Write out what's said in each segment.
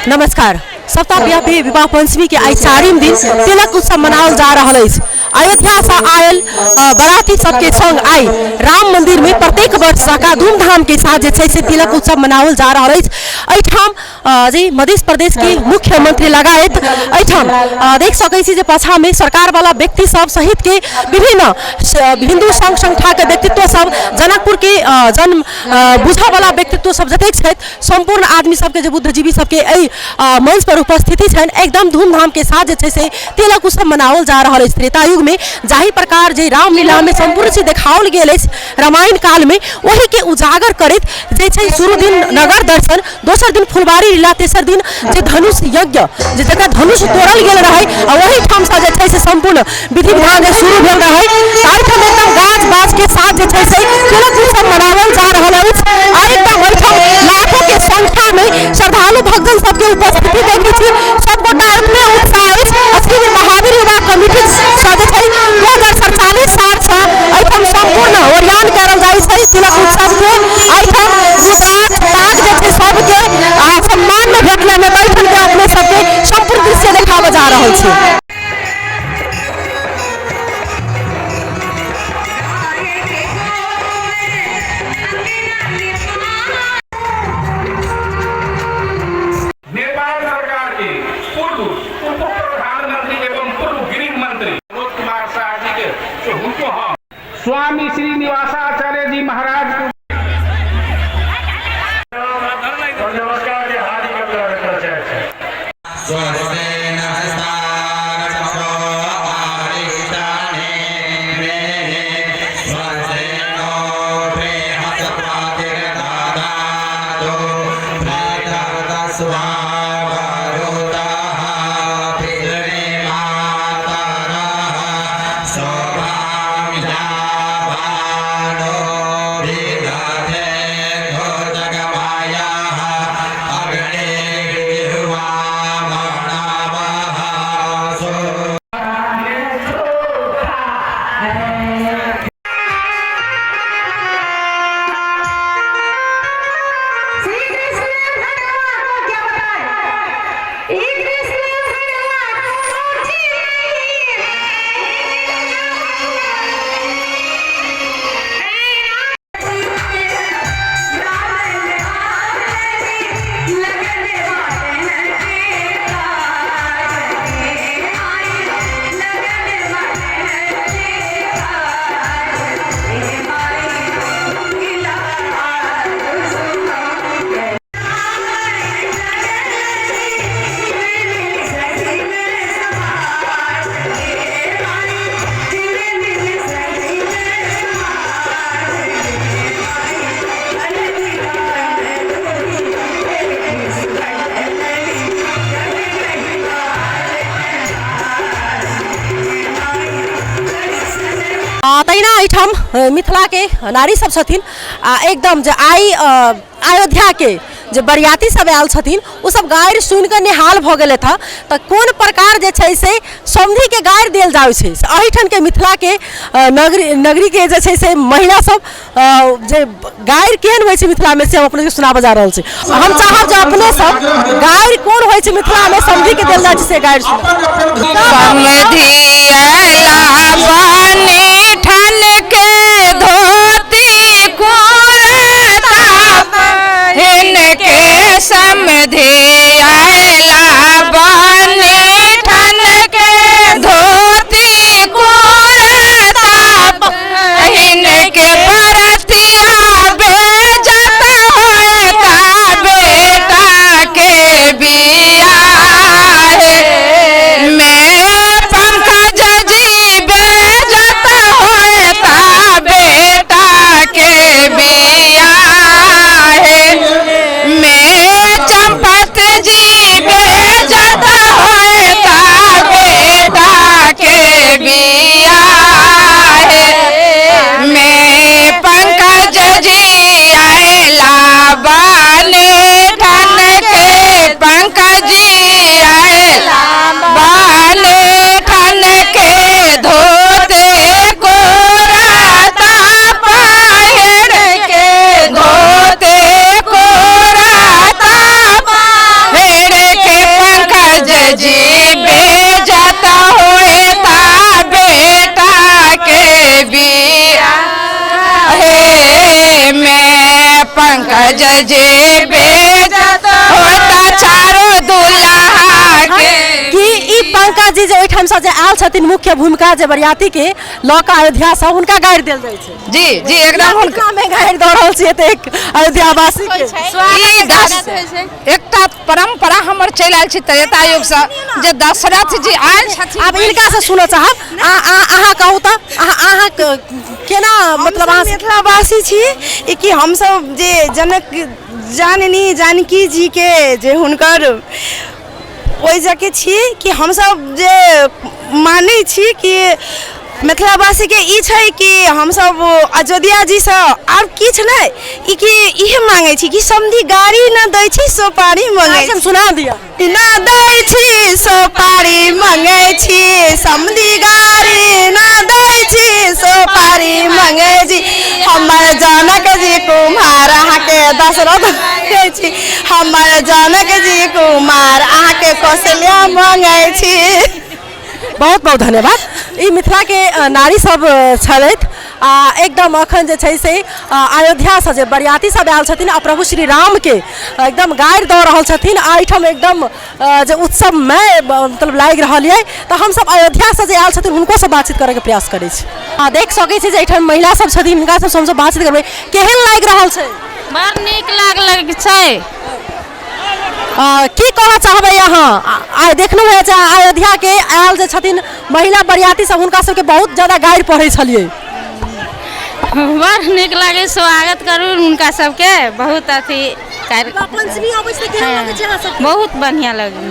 नमस्कार। सप्ताह व्यापी विवाह पंचमी के आइ चारिम दिन तिलक उत्सव मनाओल जा रहल अछि। अयोध्या से आयल बराती सबके संग आइ राम मंदिर में प्रत्येक वर्ष जकाँ धूमधाम के साथ जे छै से तिलक उत्सव मनाओल जा रहल अछि। एहिठाम जे मध्य प्रदेश के मुख्यमंत्री लगायत एहिठाम देख सकै छी जे पाछा में सरकार वाला व्यक्ति सब सहित के विभिन्न हिंदू संघ संस्था के व्यक्तित्व सब, जनकपुर के जन्म बुझऽ वाला व्यक्तित्व सब जतेक छथि, सम्पूर्ण आदमी सबके जे बुद्धिजीवी सबके एहि मंच पर उपस्थिति छनि। एकदम धूमधाम के साथ जे छै से तिलक उत्सव मनाओल जा रहल अछि। त्रेता युग में जाहि प्रकार जे रामलीला में सम्पूर्ण चीज देखाओल गेल अछि रामायण काल में, ओहि के उजागर करैत जे छै शुरू दिन नगर दर्शन, दोसर दिन फुलबाड़ी लीला, तेसर दिन जे धनुष यज्ञ, जे जकर धनुष तोड़ल गेल रहै आ ओहि ठामसँ जे छै से सम्पूर्ण विधि विधान जे शुरू भेल रहै, ताहिठाम एकदम गाज बाज के साथ जे छै से तिलक उत्सव मनाओल जा रहल अछि। आ एकदम ओहिठाम लाखों के संख्या में श्रद्धालु भक्तजन सबके उपस्थिति देखै छी। सब गोटा एतने उत्साह अछि। श्री महावीर युवा कमिटी सँ जे छै 2047 सालसँ एहिठाम सम्पूर्ण ओरियान करल जाइ छै तिलक उत्सव के। एहिठाम रुद्राक्ष पाग जे छै सबके सम्मान में भेटले में बैठल के अपने सबके सम्पूर्ण दृश्य देखाबऽ जा रहल छै। नेपाल सरकार के पूर्व उप प्रधानमंत्री एवं पूर्व गृह मंत्री मनोज कुमार शाह जी के से हुनको हम स्वामी श्रीनिवासाचार्य जी महाराज को नमस्कार के हार्दिक अभिनंदन करना चाहै छी। तहिना एहिठाम मिथिला के नारी सब छथिन आ एकदम जे आइ अयोध्या के जे बरियाती सब आयल छथिन ओ सब गारि सुनि कऽ निहाल भऽ गेलथि हँ। तऽ कोन प्रकार जे छै से समधि के गारि देल जाइ छै से एहिठाम के मिथिला के नगरी नगरी के जे छै से महिला सब जे गारि केहन होइ छै मिथिला में से हम अपने के सुनाबऽ जा रहल छी। हम चाहब जे अपने सब गारि कोन होइ छै मिथिला में समधि के देल जाइ छै से गारि सुनाउ। समधि अयला बनी ठन के धोती कुर्ता हिनके समधि अयला बनी ठन के धोती कुर्ता हिनके बरतिया बेजत होता बेटा के बियाह में पंकज जी बेजत होता बेटा के बियाह में चंपत जी जी बेजत होता बेटा के बिया हे में पंकज जी बेजत होता चारो दुल्हा के। कि ई पंकज जी जे ओहिठामसँ जे आयल छथिन मुख्य भूमिका जे बरियाती के लऽ कऽ अयोध्यासँ, हुनका गारि देल जाइ छै। जी जी, एकदम हुनका मे गारि दऽ रहल छियै तऽ एक अयोध्यावासी के ई दस एकटा परंपरा हमर चलि आयल छै त्रेता युगसँ जे दशरथ जी आयल छथिन। आब हिनकासँ सुनऽ चाहब, अहाँ कहू तऽ अहाँ केना मतलब अहाँ मिथिलावासी छी ई कि हमसब जे जनक जाननी जानकी जी के जे हुनकर ओहि जगह छी कि हमसब जे मानै छी कि मिथिलावासीके ई छै कि हमसब अयोध्या जीसँ आर किछु नहि ई कि इहे मांगै छी कि समधि गाड़ी न दै छी सोपारी मंगै छी। सुना दिअ। न दै छी सोपारी मंगै छी, समधि गाड़ी न दै छी सोपारी मंगै छी, हमर जनक जी कुमार अहाँके दशरथ मंगै छी, हमर जनक जी कुमार अहाँके कौशल्या मंगै छी। बहुत बहुत धन्यवाद। ई मिथिला के नारी सब छलथि आ एकदम अखन जे छै से अयोध्यासँ जे बरियाती सब आयल छथिन आ प्रभु श्री राम के एकदम गारि दऽ रहल छथिन आ एहिठाम एकदम जे उत्सवमय मतलब लागि रहल यऽ। तऽ हमसब अयोध्यासँ जे आयल छथिन हुनकोसँ बातचीत करैके प्रयास करै छी। आ देख सकै छी जे एहिठाम महिला सब छथिन, हिनका सबसँ हमसब बातचीत करबै। केहन लागि रहल छै? बड़ नीक लागल छै। की कहऽ चाहबै अहाँ? आइ देखलहुँ हेँ जे अयोध्याके आयल जे छथिन महिला बरियाती सब, हुनका सबके बहुत ज्यादा गारि पढ़ै छलियै। बड़ नीक लागै, स्वागत करू हुनका सबके, बहुत अथी पंचमी अबै छै, केहन लगै छै अहाँ सबके? बहुत बढ़िआँ लगै।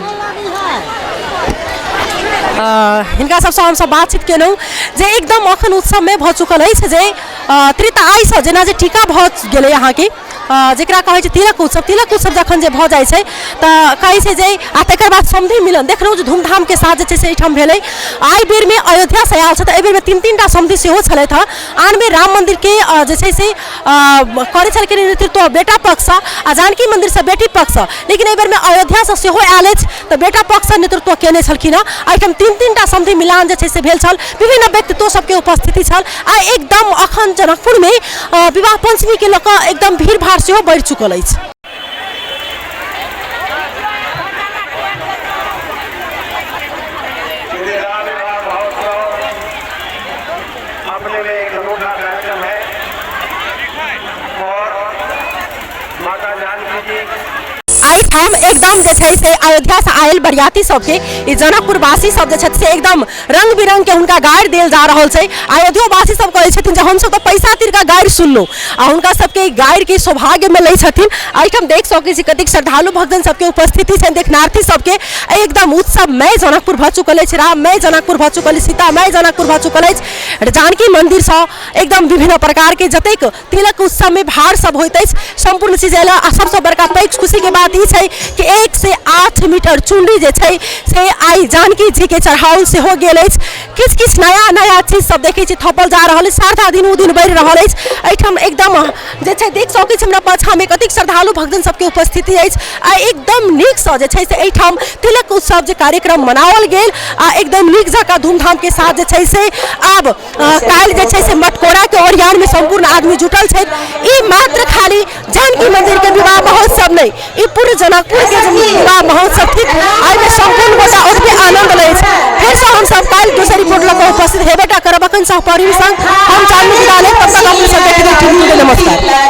हिनका सबसँ हमसब बातचीत केलहुँ जे एकदम अखन उत्सवमे भऽ चुकल अछि जे त्रित आइसँ जेना जे टीका भऽ गेलै अहाँके, जकरा कहै छै तिलक उत्सव, तिलक उत्सव जखन जे भऽ जाइ छै तऽ कहै छै जे आ तकर बाद समधि मिलन देखलहुँ जे धूमधामके साथ जे छै से एहिठाम भेलै। एहि बेरमे अयोध्यासँ आयल छै तऽ एहि बेरमे तीन तीन टा समधि सेहो छलथि हँ। आन बेर राम मन्दिरके जे छै से करै छलखिन नेतृत्व बेटा पक्षसँ आ जानकी मन्दिरसँ बेटी पक्षसँ, लेकिन एहि बेरमे अयोध्यासँ सेहो आयल अछि तऽ बेटा पक्षसँ नेतृत्व केने छलखिन हँ। एहिठाम तीन तीन टा समधि मिलान जे छै से भेल छल, विभिन्न व्यक्तित्व सबके उपस्थिति छल आ एकदम अखन जनकपुरमे विवाह पंचमीके लऽ कऽ एकदम भीड़ भाड़ सेहो बढ़ि चुकल अछि। विवाह महोत्सव अपने में एक अनूठा कार्यक्रम है और माता जानकी जी एहिठाम एकदम जे छै से अयोध्यासँ आयल बरियाती सबके ई जनकपुरवासी सब जे छथि से एकदम रंग बिरंग के हुनका गारि देल जा रहल छै। अयोध्योवासी सब कहै छथिन जे हमसब तऽ पैसा तिर कऽ गारि सुनलहुँ आ हुनका सबके गारि के सौभाग्य मिलै छथिन। एहिठाम देख सकै छी कतेक श्रद्धालु भक्तजन सबके उपस्थिति छनि, देखनार्थी सबके एकदम उत्सवमय जनकपुर भऽ चुकल अछि, राममय जनकपुर भऽ चुकल अछि, सीतामय जनकपुर भऽ चुकल अछि। जानकी मन्दिरसँ एकदम विभिन्न प्रकारके जतेक तिलक उत्सवमे भार सब होइत अछि सम्पूर्ण चीज आयल। आ सबसँ बड़का पैघ खुशीके बात ई छै कि 1 से 8 मीटर चुनरी जे छै से आइ जानकी जीके चढ़ाओल सेहो गेल अछि। किछु किछु नया नया चीज सब देखै छी थपल जा रहल अछि, श्रद्धा दिनों दिन बढ़ि रहल अछि। एहिठाम एकदम जे छै देख सकै छी हमरा पाछाँमे कतेक श्रद्धालु भक्तजन सबके उपस्थिति अछि आ एकदम नीकसँ जे छै से एहिठाम तिलक उत्सव जे कार्यक्रम मनाओल गेल आ एकदम नीक जकाँ धूमधामके साथ जे छै से आब काल्हि जे छै से मटकोराके ओरियानमे सम्पूर्ण आदमी जुटल छथि। ई मात्र खाली जानकी मन्दिरके विवाह महोत्सव नहि, ई पूर्ण जनकपुरके जे विवाह महोत्सव थिक, एहिमे सम्पूर्ण गोटा ओतबे आनन्द लै छै। फेरसँ हमसब काल्हि दोसर रिपोर्ट लऽ कऽ उपस्थित हेबे टा करब। अखन सहपरिवार संग हम चांदनी विदा लेब, तब तक अपने सब देखैत रहू टीवी। नमस्कार।